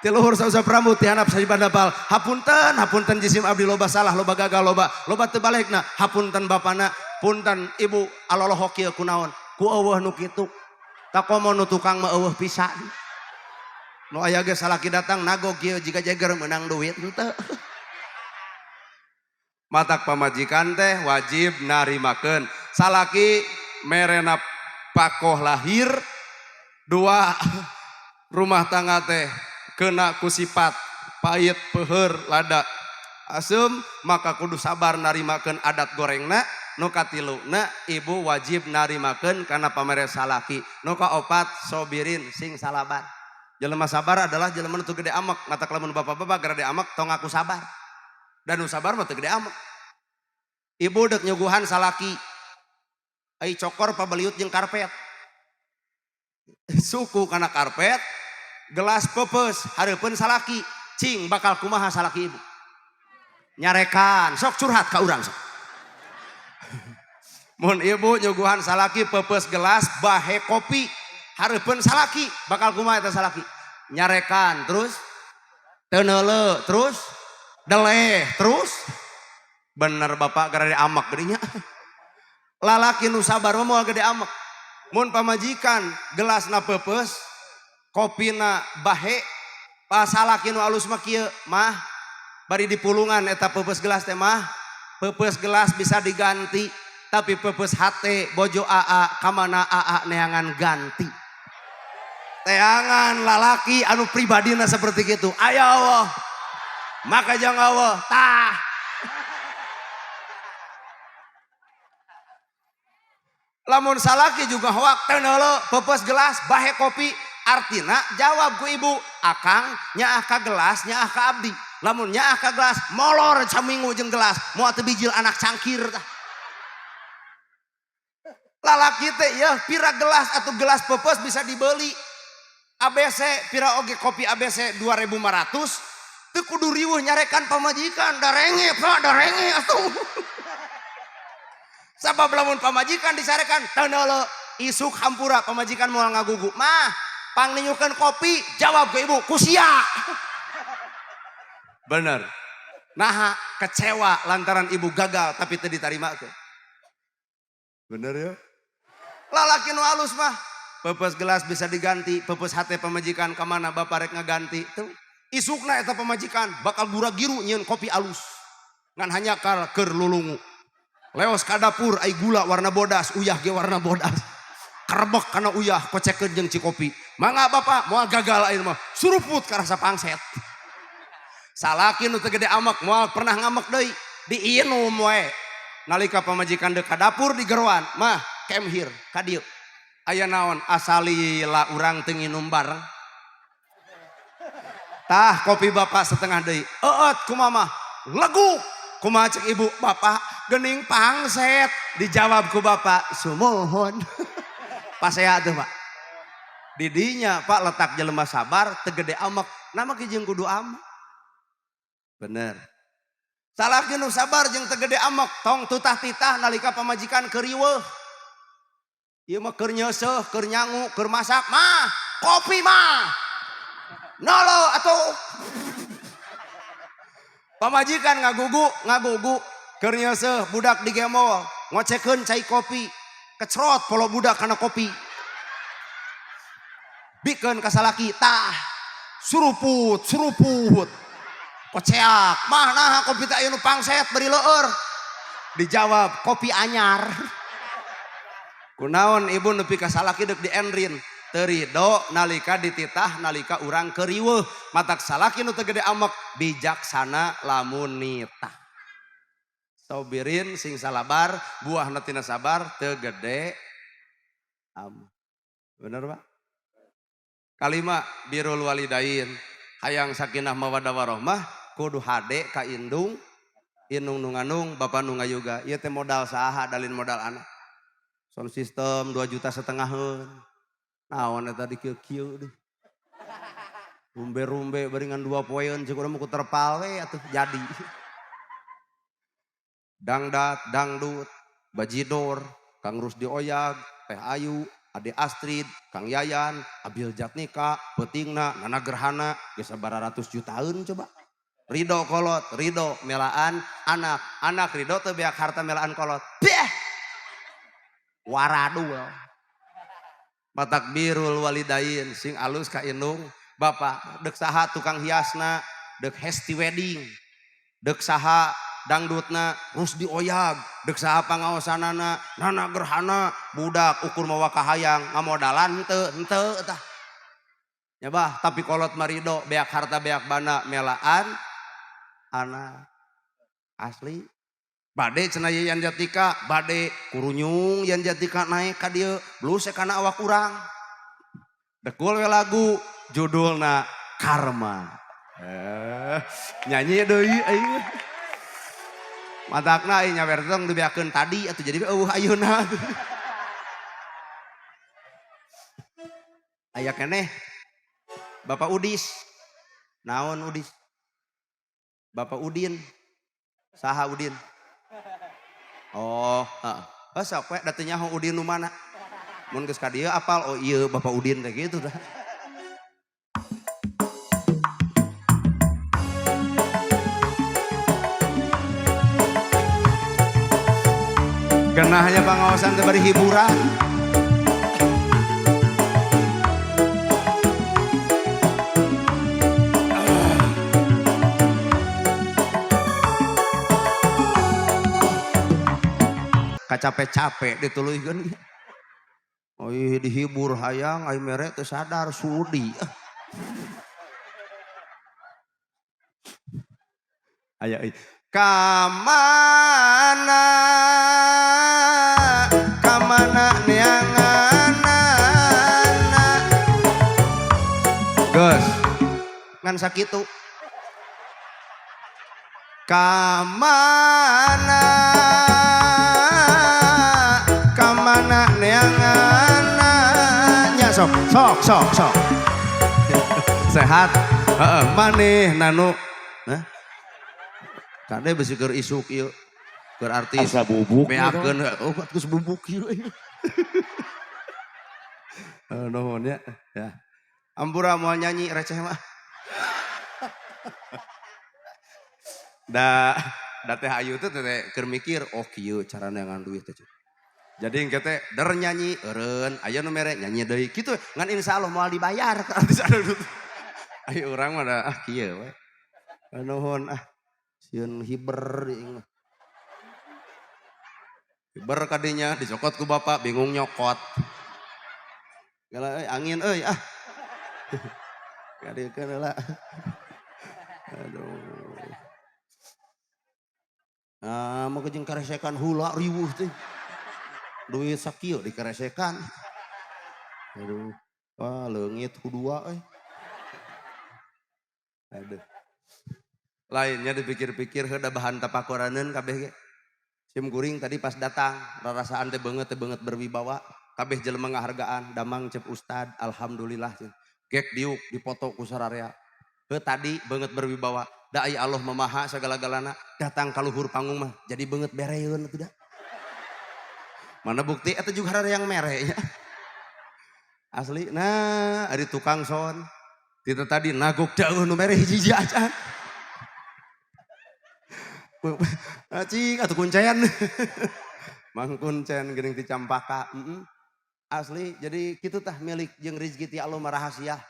Ti luhur sausap rambut ti handap sabandapal, hapunten hapunten jisim abdi loba salah loba gagal loba loba teu balegna, hapunten bapana, punten ibu alolohok kieu kunaon, ku eueuh nu kitu. Takomo nu tukang mah eueuh pisan. Nu aya ge salaki datang nagog kieu jiga jeger meunang duit henteu. Matak pamajikan teh wajib narimakeun. Salaki merena pakoh lahir, dua rumah tangga teh kena ku sifat pahit peuheur lada asem, maka kudu sabar narimakeun adat gorengna. Nu katiluna ibu wajib narimakeun kana pamere salaki. Nu kaopat sobirin sing salabar. Jelema sabar adalah jelema nu teu gede amek. Matak lamun bapak-bapak gede amek tong ngaku sabar. Dan nu sabar mah teu gede amek. Ibu dek nyuguhan salaki. Ai cokor pabaliut jeung karpet. Suku kana karpet, gelas peupeus hareupeun salaki. Cing bakal kumaha salaki ibu? Nyarekan, sok curhat ka urang sok. Mun ibu nyuguhan salaki peupeus gelas bahe kopi hareupeun salaki, bakal kumaha eta salaki? Nyarekan terus, teu neuleu terus, deleh terus. Bener bapak gara amek geuning nya. Lalaki nu sabar mah moal gede amek. Mun pamajikan gelasna peupeus, kopina bahe, pas salaki nu alus mah kieu mah bari dipulungan eta peupeus gelas teh mah, peupeus gelas bisa diganti, tapi peupeus hate bojo aa kamana aa neangan ganti. Teangan lalaki anu pribadina seperti gitu. Aya Allah. Maka jangan Allah. Tah. Lamun salaki juga hoak teh neuleu peupeus gelas bahe kopi, artina jawab ku ibu, akang nyaah ka gelas nyaah ka abdi. Lamun nyaah ka gelas molor saminggu jeung gelas, moal teu bijil anak cangkir tah. Lalaki teh ya pira gelas atau gelas peupeus bisa dibeli. ABC pira oge kopi ABC 2500 teu kudu riweuh nyarekan pamajikan, darenge Pak, darenge atuh. Sabab lamun pamajikan disarekan teu neuleu isuk hampura pamajikan moal ngagugu. Mah pangninyukeun kopi jawab ke ibu kusia. Bener. Naha kecewa lantaran ibu gagal tapi teu ditarimakeun. Bener ya? Lalaki nu alus mah peupeus gelas bisa diganti, peupeus hate pamajikan ka mana bapak rek ngaganti tuh. Isukna eta pamajikan bakal gura-giru nyieun kopi alus. Ngan hanya keur lulungu. Leos ka dapur ai gula warna bodas, uyah ge warna bodas. Kerebek kana uyah kocekeun jeung cikopi. Mangga bapak moal gagal ayeuna mah. Suruput karasa pangset. Salaki nu teu gede amek moal pernah ngamek deui. Diinum we. Nalika pamajikan deuk ka dapur digeroan, mah come here ka dieu. Aya naon asalila urang teu nginum bareng. Tah kopi bapak setengah deui. Eueut kumaha mah leguk. Kumaha cek ibu bapak geuning pangset. Dijawab ku bapak sumuhun. Pasea tuh pak. Didinya pak letak jelema sabar teu gede amek. Nama ki jeung kudu amek. Bener. Salaki nu sabar jeung teu gede amek tong tutah-titah nalika pamajikan keur riweuh. Ieu mah keur nyeuseuh, keur nyangu, keur masak mah kopi mah. Nolo atuh. Pamajikan ngagugu, ngagugu keur nyeuseuh budak digemol, ngocekeun cai kopi. Kecrot polo budak kana kopi. Bikeun ka salaki tah. Suruput, suruput. Koceak, mah nah kopi teh aya nu pangset bari leueur. Dijawab kopi anyar. Kunaon ibu nepi ka salaki deuk diendrin. Teu rido nalika dititah nalika urang keur riweuh. Matak salaki nu teu gede amek bijaksana lamun nitah. Sobirin sing salabar, buahna tina sabar teu gede amek. Bener Pak? Kalima birrul walidain. Hayang sakinah mawaddah warahmah kudu hade ka indung, indung nu ngandung, bapa nu ngayuga. Ieu teh modal saha dalin modal anak. Sound system 2,5 juta. Naon eta di kieu-kieu deh. Rumbe-rumbe bari ngan 2 poeun cek urang mah ku terpal we atuh jadi. Dangdat, dangdut, bajidor, Kang Rusdi Oyag, Teh Ayu, Ade Astrid, Kang Yayan, Abil Jatnika, peutingna, Nana Gerhana, geus sabaraha ratus jutaan coba. Ridho kolot, ridho melaan anak, anak ridho teu beak harta melaan kolot. Beh. Waradul. Matak birrul walidain sing alus ka indung bapak deuk saha tukang hiasna, deuk Hesti Wedding, deuk saha dangdutna Rusdi Oyag, deuk saha pangaosanana Nana Gerhana, budak ukur mawa kahayang ngamodalan henteu henteu tah. Ya bah, tapi kolot marido beak harta beak bana melaan anak asli. Bade cenah Yayan Jatnika, bade kurunyung Yayan Jatnika naik ka dieu, bluse kana awak urang. Dekul we lagu judulna Karma. Nyanyi deui aing. Matakna aing nyawer tong dibeakeun tadi atuh jadi eueuh ayeuna. Aya keneh Bapak Udis. Naon Udis? Bapak Udin. Saha Udin? Oh, heeh. Oh, sok we da teu nyaho Udin nu mana. Mun geus ka dieu apal, oh ieu Bapak Udin teh kitu tah. Genahnya pangaosan teh bari hiburan. Kacape-cape dituluykeun. Oh iya dihibur hayang ai mere teu sadar sudi. Aya euy. Kamana kamana neanganana. Geus ngan sakitu. Kamana kamana neanganana nya sok sok sok sok. Sehat heeh maneh nanu hah? Kade besi keur isuk ieu keur artis. Asa bubuk beakeun oh geus bubuk ieu. Nuhun ya. Ya. Ampura moal nyanyi receh mah. Da da teh Ayu teh teh keur mikir oh kieu carana ngan duit teh. Jadi engke teh der nyanyi eureun aya nu mere nyanyi deui kitu ngan insyaallah moal dibayar ka artis anu duit. Ayo urang mah da ah kieu we. Nuhun ah. Sieun hiber ieu mah. Hiber kadinya dicokot ku bapak bingung nyokot. Gala euy angin euy ah. Kadieukeun heula. Aduh. Ah, mau jeung karesekan hula riweuh teh. Duit sakieu dikaresekan. Aduh. Wah, leungit hudua euy. Aduh. Lainnya dipikir-pikir heuh da bahan tapakoraneun kabeh ge. Sim kuring tadi pas datang, rarasaan teh beungeut berwibawa, kabeh jelema ngahargaan, damang cep ustad, alhamdulillah. Gek diuk dipoto ku sararea. Heuh tadi beungeut berwibawa, da ai Allah mamaha sagala-galana, datang ka luhur panggung mah jadi beungeut bereun atuh da. Mana bukti eta juga yang mere nya. Asli, nah ari tukang son. Tita tadi nagok jauh nu mere hiji-hiji acan. Cing atuh kuncen. Mang kuncen geuning ti Campaka. Asli jadi kitu tah milik jeung rezeki ti Allah mah rahasia.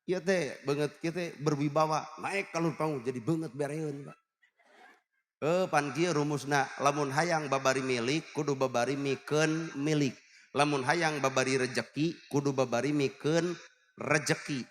Ieu teh beungeut kieu teh berwibawa, naik ka luhur panggung jadi beungeut bereun, Pak. Pan kieu rumusna, lamun hayang babari milik kudu babari mikeun milik. Lamun hayang babari rejeki kudu babari mikeun rejeki.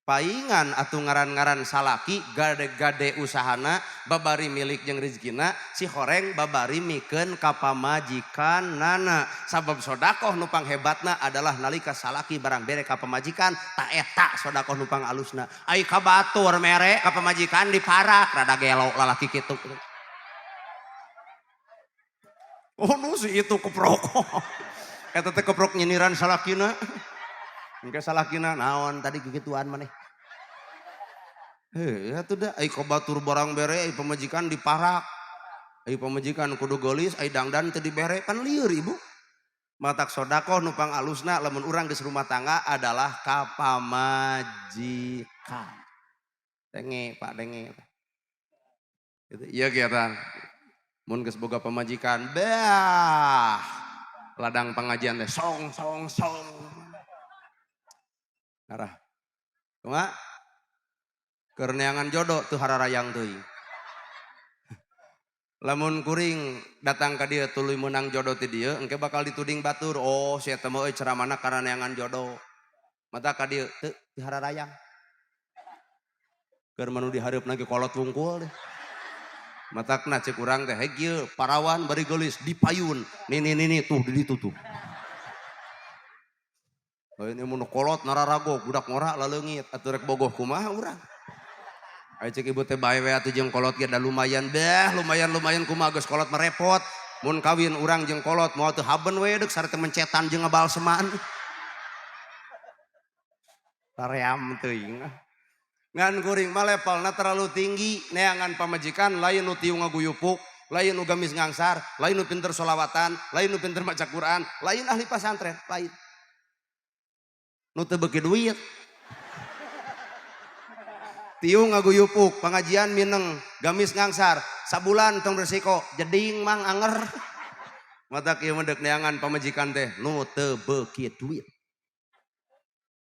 Paingan atuh ngaran-ngaran salaki gade-gade usahana babari milik jeung rezekina si horeng babari mikeun ka pamajikanana. Sabab sodakoh nu panghebatna adalah nalika salaki barang bere ka pamajikan ta eta sodakoh nu pangalusna. Ai ka batur mere ka pamajikan diparak rada gelo lalaki kitu. Oh nu si itu keprok. Eta teh keprok nyindiran salakina. Engke salakina naon tadi kikituan maneh. Heuh atuh da ai ka batur barang bere ai pamajikan diparak. Ai pamajikan kudu geulis ai dangdan teu dibere pan lieur ibu. Matak sodakoh nu pangalusna lamun urang geus rumah tangga adalah ka pamajikan. Denge Pak denge. Gitu ieu ge mun geus boga pamajikan bah ladang pengajian teh song song song. Arah. Kumaha? Keur neangan jodoh teu hararayang teuing. Lamun kuring datang ka dieu tuluy meunang jodoh ti dieu engke bakal dituding batur. Oh, si eta mah euy ceramahna karena neangan jodoh. Mata ka dieu teu hararayang. Keur mah nu dihareupna ge kolot wungkul deh. Matakna cek urang teh hei kieu parawan bari geulis dipayun. Nini nini tuh di ditu tuh. Lain mun kolot nararago budak ngora laleungit atuh rek bogoh kumaha urang. Ai cek ibu teh bae we atuh jeung kolot ge da lumayan beh lumayan kumaha geus kolot mah repot. Mun kawin urang jeung kolot moal teu haben we deuk sarta mencetan jeung ngabalseman. Taream teuing. Ngan kuring mah levelna terlalu tinggi neangan pamajikan lain nu tiung ngaguyupuk, lain nu gamis ngangsar, lain nu pinter solawatan, lain nu pinter maca Quran, lain ahli pasantren, lain. Nu teu beuki duit. Tiung ngaguyupuk, pengajian mineng, gamis ngangsar, sabulan tong resiko, jeding mang anger. Mata kieu mah deuk neangan pamajikan teh nu teu beuki duit.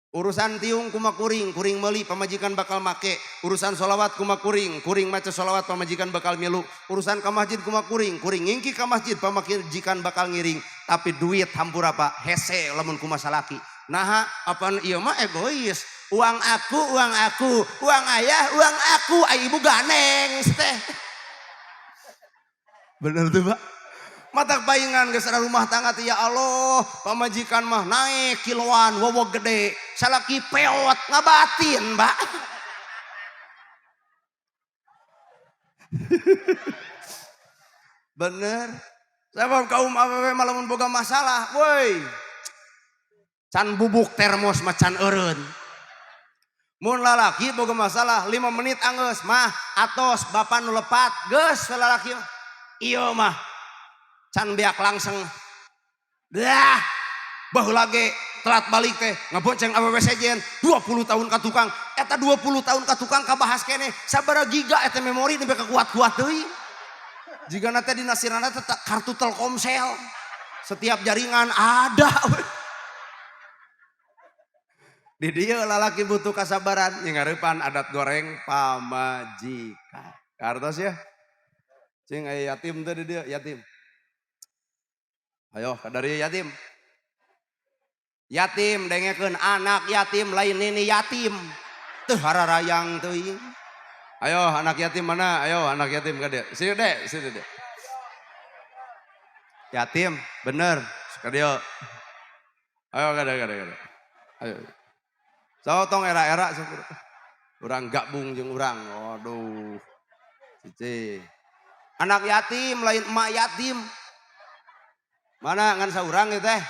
Urusan tiung kuma kuring, kuring meuli pamajikan bakal make. Urusan solawat kuma kuring, kuring maca solawat pamajikan bakal milu. Urusan ka masjid kuma kuring, kuring ngingki ka masjid pamajikan bakal ngiring. Tapi duit hampura Pak, hese lamun kuma salaki. Naha apaan ieu mah egois. Uang aku, uang aku, uang ayah, uang aku, ai ibu ganeng teh. Bener tuh Pak. Matak paingan geus rumah tangga teh ya Allah, pamajikan mah naik kiloan, wowo gede, salaki peot ngabatin, Pak. Bener. Sebab kaum awewe mah lamun boga masalah, woi. Can bubuk termos mah can eureun. Mun lalaki boga masalah 5 menit anggeus mah atos bapa nu lepat geus lalaki mah. Ieu mah can beak langsung. Dah baheula ge telat balik teh ngabonceng awewe sejen 20 tahun ka tukang eta 20 tahun ka tukang kabahas keneh sabaraha giga eta memori nepi ka kuat-kuat deui. Jigana teh dina sirana teh kartu Telkomsel setiap jaringan ada. Di dieu lalaki butuh kasabaran nyingareupan adat goreng pamajikan. Kartos ya. Cing aya yatim teh di dieu yatim. Ayo kadari yatim. Yatim dengekeun, anak yatim lain nini yatim. Teu hararayang teuing. Ayo anak yatim mana? Ayo anak yatim ka dieu. Sini dek, sini dek. Yatim, bener. Ka dieu. Ayo ka dieu, ka dieu, ka dieu. Ayo. So tong era-era sok. Urang gabung jeung urang. Waduh. Cici. Anak yatim lain emak yatim. Mana ngan saurang ieu teh?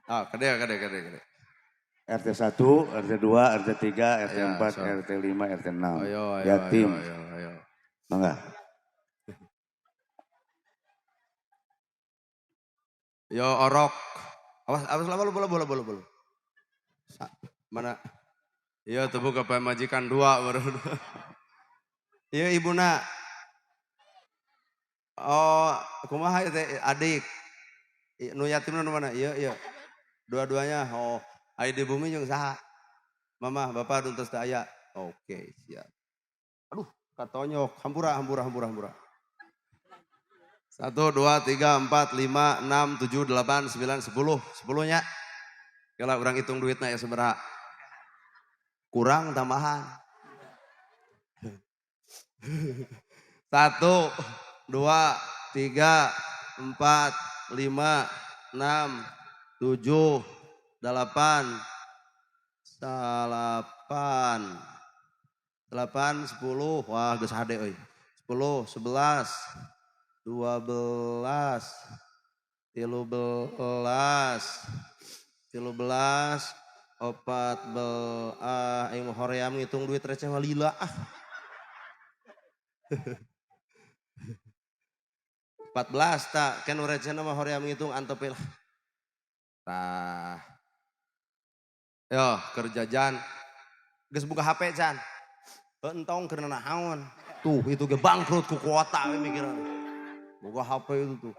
Ah, ka dieu, ka dieu, ka dieu, ka dieu. RT 1, RT 2, RT 3, RT Ya, 4, sok. RT 5, RT 6. Ayo, ayo, Yatim. ayo, ayo, ayo. Mangga. Yo orok. Awas, awas lama lu bola bola bola bola. Mana? Iya tuh buka pemajikan dua baru. Iya ibuna. Oh, kumaha ieu teh adik. Nu yatim nu mana? Iya, iya. Dua-duanya. Oh, aya di bumi jeung saha? Mama, bapak nu tos teu aya. Oke, siap. Aduh, katonyok. Hampura, hampura, hampura, hampura. 1, 2, 3, 4, 5, 6, 7, 8, 9, 10. 10-nya. Kalau orang hitung duitnya ya seberapa. Kurang tambahan. 1, 2, 3, 4, 5, 6, 7, 8, 8, 8, 10. Wah, geus hade euy. 10, 11, 12, 13, 13, opat bel, ah, aing mah hoream ngitung duit receh mah lila ah. 14 tak, kan receh mah hoream ngitung antep lah. Tah. Yo, kerja jan. Geus buka HP jan. Entong keur naon. Tuh, itu ge bangkrut ku kuota we mikiran. Buka HP itu tuh.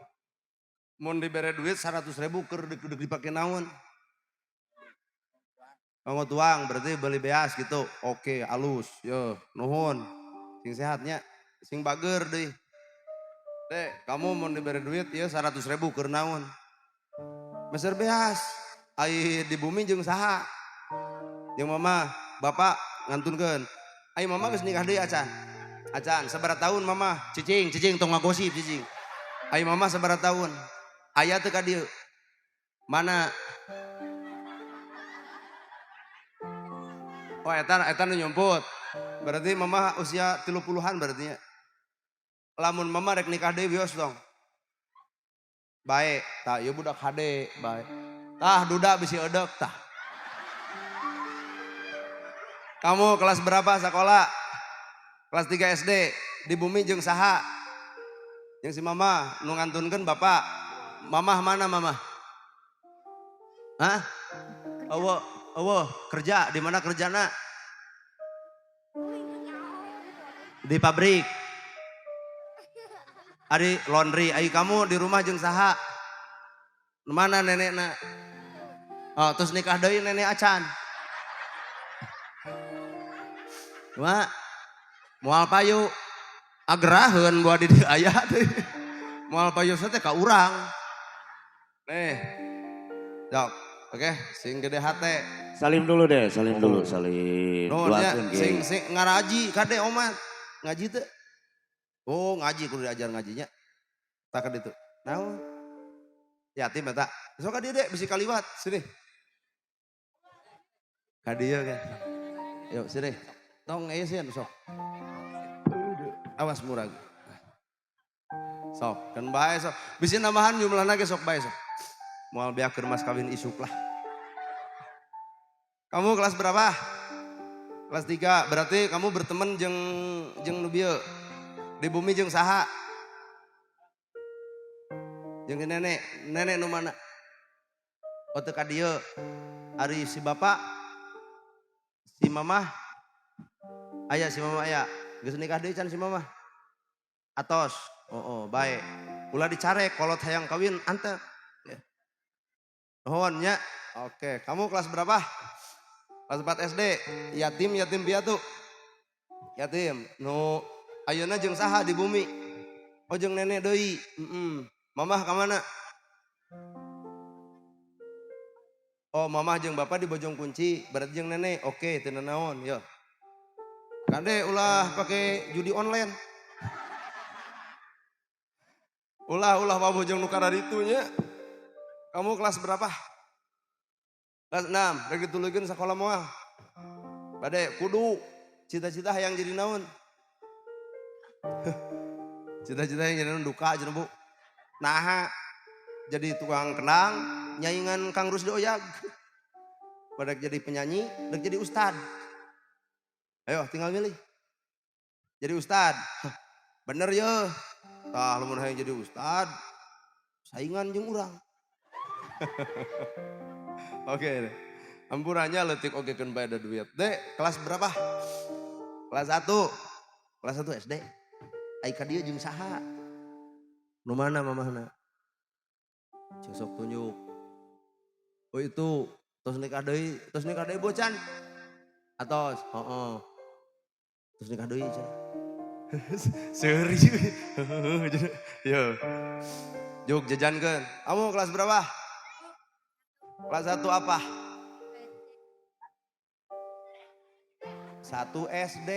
Mun dibere duit 100.000 keur dek dipake naon? Kanggo tuang berarti beli beas gitu. Oke, alus. Yo, nuhun. Sing sehatnya, sing bager deui. Dek, kamu mun dibere duit ieu 100.000 keur naon? Meser beas. Ai di bumi jeung saha? Jeung mama, bapak ngantunkeun. Ai mama geus nikah deui acan. Acan, sabaraha tahun mama? Cicing, cicing tong ngagosip cicing. Ai mama sabaraha tahun? Aya teu ka dieu? Mana? Oh, eta nu nyumput. Berarti mama usia 30-an berarti nya. Lamun mama rek nikah deui wios dong. Bae, tah ieu budak hade, bae. Tah duda bisi eudek tah. Kamu kelas berapa sekolah? Kelas 3 SD. Di bumi jeung saha? Jeung si mama nu ngantunkeun bapak. Mamah mana mamah? Hah? Eueuh, eueuh, kerja di mana kerjana? Di pabrik. Ari laundry, ai kamu di rumah jeung saha? Mana nenekna? Oh, terus nikah deui nenek acan. Wah, moal payu ageraheun buat di dieu aya teh. Moal payu teh ka urang. Nih. Jok. Oke, sing gede hate. Salim dulu deh, salim dulu, salim. Nuhun nya, Doakeun, Ki. sing sing ngaraji kade omat. Ngaji teu? Oh, ngaji kudu diajar ngajinya. Tak ka ditu. Naon? Yatim eta. Sok ka dieu dek bisi kaliwat, sini. Ka dieu kan. Yuk sini. Tong ieu sieun sok. Awas murag. Sok, kan bae sok. Bisi nambahan jumlahna ge sok bae sok. Moal beak keur mas kawin isuk lah. Kamu kelas berapa? Kelas 3, berarti kamu berteman jeung nu bieu. Di bumi jeung saha? Jeung si nenek, nenek nu mana? Oh teu ka dieu. Ari si bapak, si mamah, aya si mama aya. Geus nikah deui can si mamah? Atos. Oh, oh bae. Ulah dicarek kolot hayang kawin antep. Ya. Nuhun nya. Oke, kamu kelas berapa? Kelas 4 SD. Yatim, yatim piatu. Yatim. Nu ayeuna jeung saha di bumi? Oh jeung nenek deui. Heeh. Mamah ka mana? Oh, mamah jeung bapak di Bojong Kunci, berarti jeung nenek. Oke, teu naon, yo. Kade ulah pakai judi online. Ulah ulah wabuh jeung nu kararitu nya. Kamu kelas berapa? Kelas 6, rek dituluykeun sakola moal. Bade kudu cita-cita hayang jadi naon? Cita-cita yang jadi naon duka cenah Bu. Naha jadi tukang kendang, nyaingan Kang Rusdi Oyag. Pada jadi penyanyi, rek jadi ustad. Ayo tinggal milih. Jadi ustad. Bener ya. Tah lamun hayang jadi ustad, saingan jeung urang. Oke. Ampurannya leutik oge keun bae da duit. Dek, kelas berapa? Kelas 1. Kelas 1 SD. Ai ka dieu jeung saha? Nu mana mamahna? Cing sok tunjuk. Oh itu, tos nikah deui bocan. Atos, heeh. Tos nikah deui cenah. Seuri. Yo. Juk jajankeun. Kamu kelas berapa? Kelas 1 apa? 1 SD.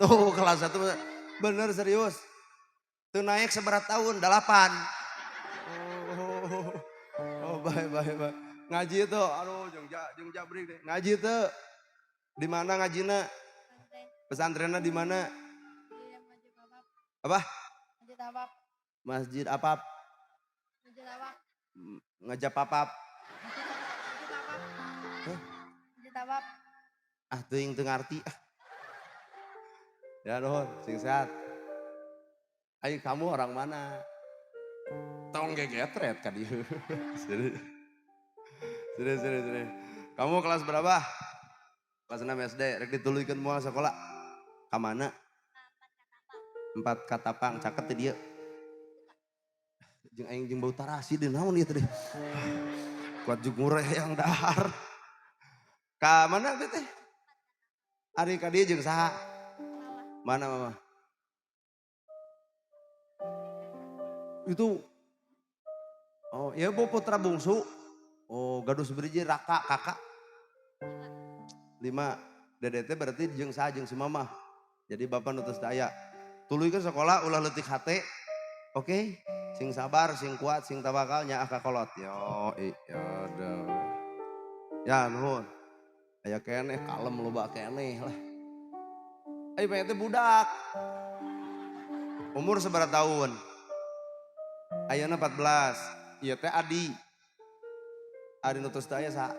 Tuh kelas 1 bener serius. Tuh naik seberat tahun, 8. Oh, baik baik baik. Ngaji tuh, aduh jeung jabrik deh. Ngaji tuh di mana ngajina? Pesantrennya di mana? Apa? Masjid Apap. Masjid Apap. Masjid Apap. Ngajak papap. Masjid Apap. Masjid Apap. Ah teuing teu ngarti. Ya nuhun, sing sehat. Ayo kamu orang mana? Tong gegetret ka dieu. Sini. Sini sini sini. Kamu kelas berapa? Kelas 6 SD, rek dituluykeun moal sekolah. Ka mana? 4 Katapang, caket teh dieu. Jeung aing jeung bau tarasi deui naon ieu teh. Kuat jeung ngureh yang dahar. Ka mana teh? Ari ka dieu jeung saha? Mana mama? Itu. Oh, ya bu putra bungsu. Oh, gaduh seberiji raka, kakak. 5. DDT berarti jeung saha jeung si mama. Jadi bapak nutus daya. Tuluykeun sekolah ulah leutik hate. Oke, sing sabar, sing kuat, sing tawakal nyaah ka kolot. Yo, iya dah. Ya nuhun. Aya keneh kalem loba keneh lah. Ayo pengen teh budak. Umur seberapa tahun? Ayeuna 14. Ieu teh adi. Adi nu tos teu aya saha?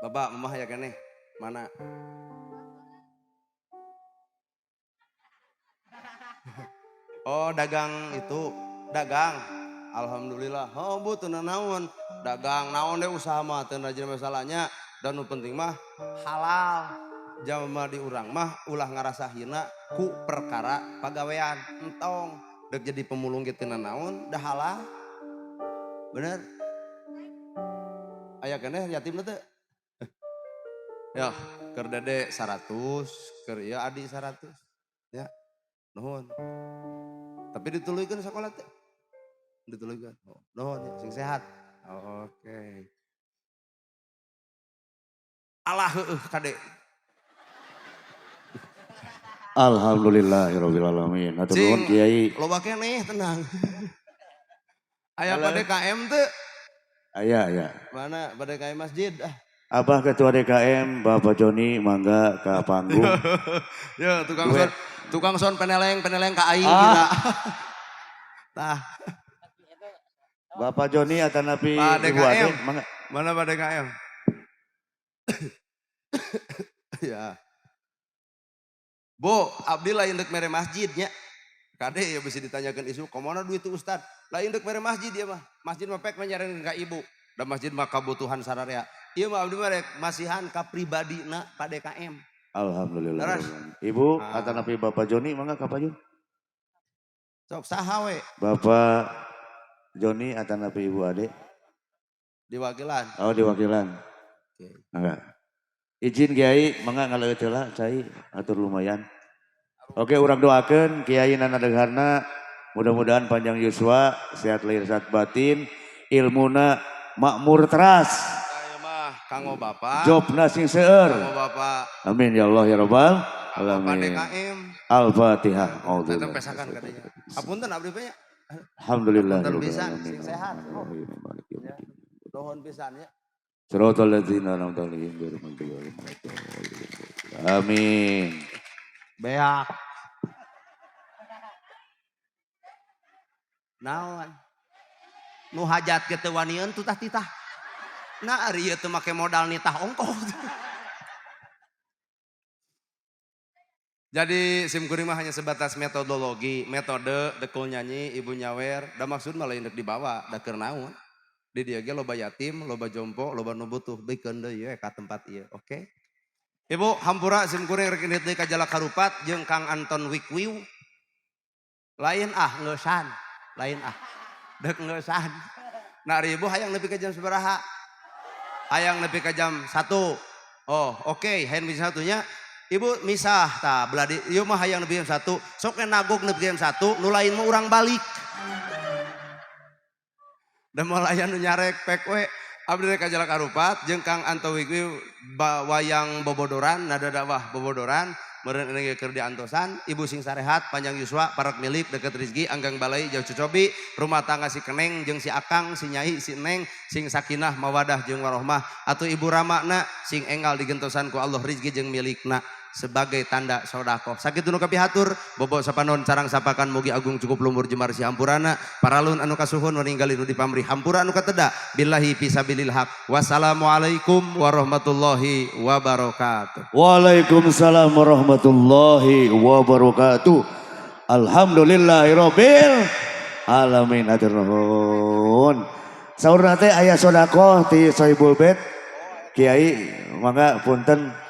Bapak, mamah aya keneh. Mana? Oh, dagang itu, dagang. Alhamdulillah. Oh, Bu teu naon. Dagang naon deh usaha mah teu rajin masalahnya dan nu penting mah halal. Jama di urang mah ulah ngarasa hina ku perkara pagawean entong dek jadi pemulung gitu naon dah halal. Bener? Aya keneh yatim teh. Ya, keur dede 100, keur ieu adi 100. Ya. Nuhun. Tapi dituluykeun sakola teh. Dituluykeun. Oh, nuhun ya, sing sehat. Oke. Alah heueuh kade. Alhamdulillahirabbil alamin. Hatur nuhun Kiai. Loba keneh tenang. Aya Pak DKM teu? Aya, aya. Mana Pak DKM masjid ah. Abah Ketua DKM Bapak Joni mangga ke panggung. Ya, tukang son peneleng ka aing kira. Tah. Bapak Joni atanapi Pak Ibu DKM. Ade, mangga. Mana Pak DKM? Ya. Bu, abdi lain dek mere masjidnya. Kade ya bisa ditanyakan isu, kemana duit itu ustad? Lain dek mere masjid ya mah. Masjid mah pek menyarankan ka ibu. Dan masjid mah kebutuhan sararea. Iya mah abdi mah rek masihan ka pribadina Pak DKM. Alhamdulillah. Terus. Ibu atanapi Bapak Joni mangga ka payun. Sok saha we? Bapak Joni atanapi Ibu Ade. Diwakilan. Oh, diwakilan. Oke. Mangga. Izin Kiai, mangga ngaleueut heula cai atur lumayan. Oke, urang doakeun Kiai Nana Dengharna Mudah-mudahan panjang yuswa, sehat lahir sehat batin, ilmuna makmur teras. Saya mah kanggo bapak. Jobna sing seueur. Kanggo bapak. Amin ya Allah ya Rabbal Kanggo Pak alamin. DKM. Al-Fatihah. Tetep pesakan katanya. Apunten abdi teh nya. Alhamdulillah. Apunten pisan, sing sehat. Nuhun pisan ya. Shiratal ladzina an'amta 'alaihim ghairil maghdubi 'alaihim waladdallin. Amin. Beak. Naon? Nu hajat ge teu wanieun tutah titah. Nah, ari ieu teu make modal nitah ongkoh. Jadi sim kuring mah hanya sebatas metodologi, metode dekul nyanyi, ibu nyawer, da maksud mah lain dek dibawa, da keur naon. Di dieu ge loba yatim, loba jompo, loba nu butuh, bikeun deui we ka tempat ieu, oke? Ibu hampura sim kuring rek indit deui ka Jalak Harupat jeung Kang Anton Wikwiu. Lain ah ngeusan, lain ah. Dek ngeusan. Nah, ari ibu hayang nepi ka jam sabaraha? Hayang nepi ka jam 1. Oh, oke, okay. Hayang nepi satunya. Ibu misah tah belah di ieu mah hayang nepi jam 1. Sok nagog nepi jam 1, nu lain mah urang balik. Da moal aya nu nyarek pek we. Abdi rek ka Jalak Harupat jeung Kang Anto Wikwiu wayang bobodoran nada dakwah bobodoran meureun ini keur diantosan. Ibu sing sarehat, panjang yuswa, parak milik, deket rezeki, anggang balai, jauh cucobi, rumah tangga si keneng jeung si akang, si nyai, si neng, sing sakinah mawadah jeung warohmah, atuh ibu ramakna sing enggal digentosan ku Allah rezeki jeung milikna sebagai tanda sodakoh. Sakitu nu kapihatur, bobo sapanon carang sapakan mugi agung cukup lumur jemar si hampurana, paralun anu kasuhun waninggali nu dipamri hampura anu kateda, billahi fisabilil haq. Wassalamualaikum warahmatullahi wabarakatuh. Waalaikumsalam warahmatullahi wabarakatuh. Alhamdulillahirabbil alamin. Hatur nuhun. Saurna teh aya sodakoh ti Sohibul Bait. Kiai mangga punten.